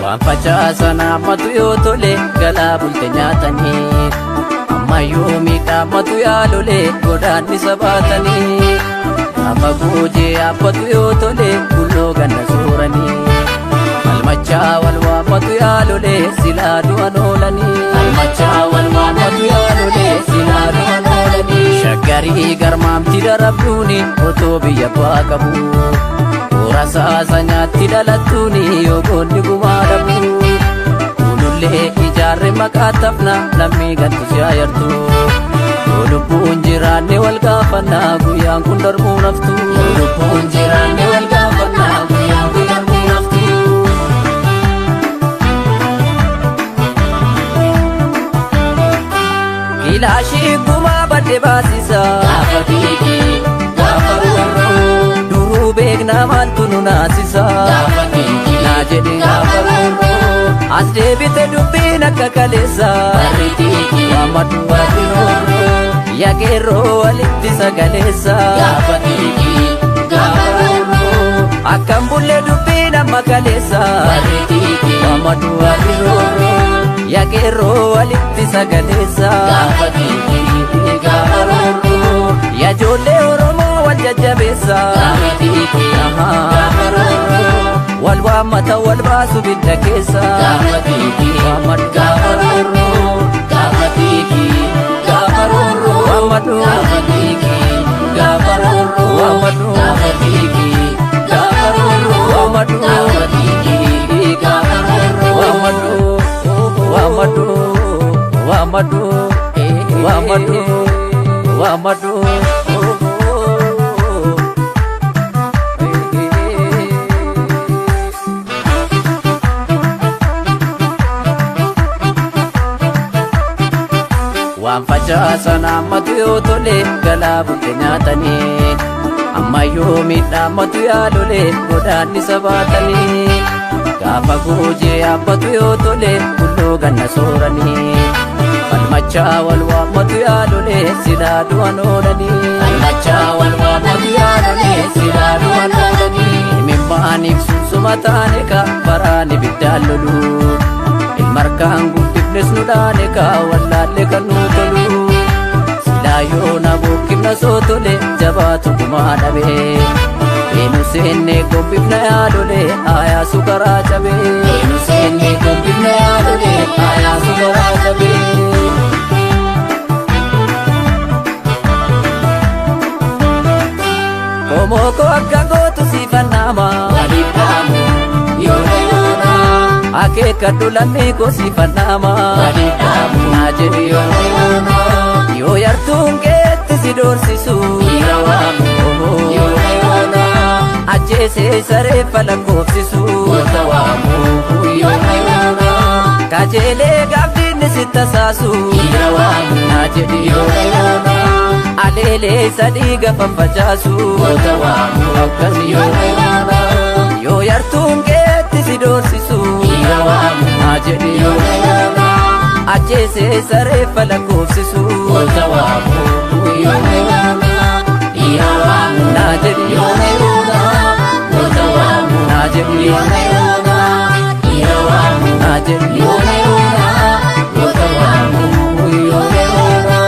Waan facaasan hammatu yoo tole galaa bulte nyaatanii ammayyuu miidhammatu yaa lole godaannisa baatanii gaafa goojee haabbatu yoo tole bulloo ganna sooranii falmachaa wal waammatu yaa lole silaa du'an oolanii falmachaa wal waammatu yaa lole silaa du'an oolanii shaggarii garmaamti darabduuni otoo biyya abbaa qabu. Rasaasa nyaatti dhalattuuni yoo goonni gumaa dhabu. Kuulullee ijaarre maqaa tafna lammii gantu si ayartu. Yoo lubbuun jiraanne wal gaafannaa guyyaan kun darbuu naftu. Yoo lubbuun jiraanne wal gaafannaa guyyaan kun darbuu naftu. Kilaashii gumaa badde baasisa. Gaafa xiiqii gaafa roorroo. Duruu beeknaa maaltu nu naasisa. Gaafa xiiqii Naa jedhe gaafa roorroo. As deebite dubbiin akka kaleessa. Barri xiiqii Waammadhu barri roorroo. yaa qeerroo walitti sagaleessa. Gaafa xiiqii gaafa roorroo. Akkam bullee dubbiin amma kaleessa. Barri xiiqii Waammadhu barri roorroo. yaa qeerroo walitti sagaleessa. Gaafa xiiqii gaafa roorroo. Yaa ijoollee Oromoo wal jajjabeessa. Gaafa xiiqii gaafa roorroo. Wal waammata wal baasu bidda keessa. Gaafa xiiqii Waammadhu gaafa roorroo. Gaafa xiiqii gaafa roorroo. Waammadhu Gaafa xiiqii gaafa roorroo. Waammadhu Gaafa xiiqii gaafa roorroo. Waammadhu Gaafa xiiqii gaafa roorroo. Waammadhu waammadhu waammadhu waammadhu waammadhu. Waan facaasan hammatu yoo tole galaa bulte nyaatanii ammayyuu miidhammatu yaa lole godaannisa baatanii gaafa goojee haabbatu yoo tole bulloo ganna sooranii falmachaa wal waammatu yaa lole silaa du'an oolanii Falmachaa wal waammatu yaa lole silaa du'an oolanii. Himimmaaniif sunsuma taane ka baraan ibiddaan lolu ilmarkaan guddifnes nu dhaane ka wallaalle kan nu tolu silaa yoo na bokkifna soo tole jabaatu gumaa dhabe eenyu seenne gombifna yaa lole aayaa sukaraa cabe Eenyu seenne gombifna yaa lole aayaa sukaraa cabe. Qomoo koo akka gootu siifannaama Waliif dhaamu yoona yoona. akeekkadhu lammii koo siifannaama Waliif dhaamu naa jedhi yoo yoona yoona. Yoo yartuun keetti si doorsisu Dhiira waamu yoona yoona. ajjeesee sareeffa lakkoofsisu Goota waamu yoona yoona. kajeelee gaafdiinni si tasaasu Dhiira waamu naa jedhi yoo yoona yoona. aleelee isa dhiiga faffacaasu Goota waamu akkas yoo yoona yoona. yoo yartuun keetti si doorsisu Dhiira waamu naa jedhi yoo yoona yoona. ajjeesee sareeffa lakkoofsisu Goota waamu yoona yoona. Dhiira waamu naa jedhi yoo yoona yoona. Goota waamu naa jedhi yoo yoona yoona. Dhiira waamu naa jedhi yoo. yoona yoona. Goota waamu yoona yoona.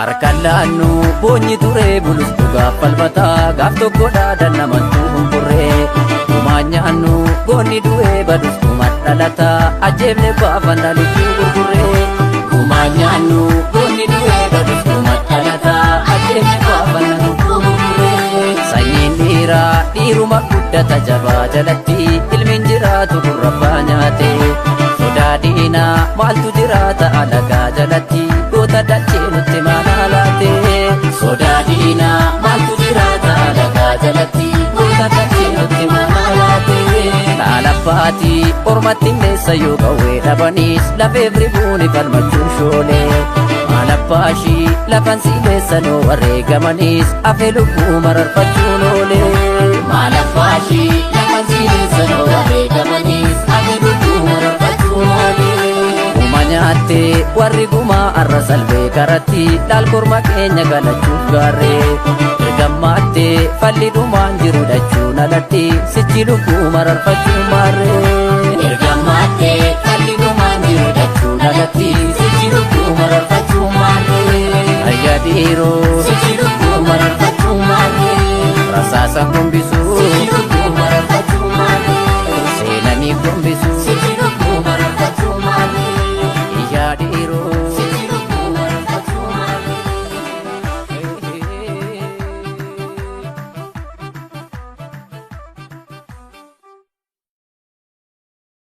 Harkaan laannu boonyi turee bulus dhugaaf falmataa gaaf tokko dhaadan namantuu hunkurree gumaan nyaannu goonni du'ee badus gumaan dhalataa ajjeefne baafanna lubbuu gurgurree gumaan nyaannu goonni du'ee badus gumaan dhalataa ajjeefne baafanna lubbuu gurgurree sanyiin dhiiraa dhiiruma guddata jabaa jalatti ilmiin jiraatu gurrabbaa nyaate sodaa diinaa maaltu jiraata alagaa jalatti goota dachee nutti maanaa laate Sodaa diinaa maaltu jiraata alagaa jalatti goota dachee nutti maanaa laate. Laalaffaatii ormatti meessa yoo qawwee dhabaniis lafeef ribuuni falmachuun shoolee maalabbaashii lafan sileessa noo wareegamaniis afe lubbuu mararfachuun oolee. Maal abbaa Warri gumaa arra salbee karatti laal korma keenya galachuuf gaarree. Ergammaattee falli dhumaan jiru dhachuun alatti sichi lubbuu mararfachuu maarree. Ergamaattee falli dhumaan jiru dhachuun alatti sichi lubbuu mararfachuu maarree. Ayyaa dhiiroo.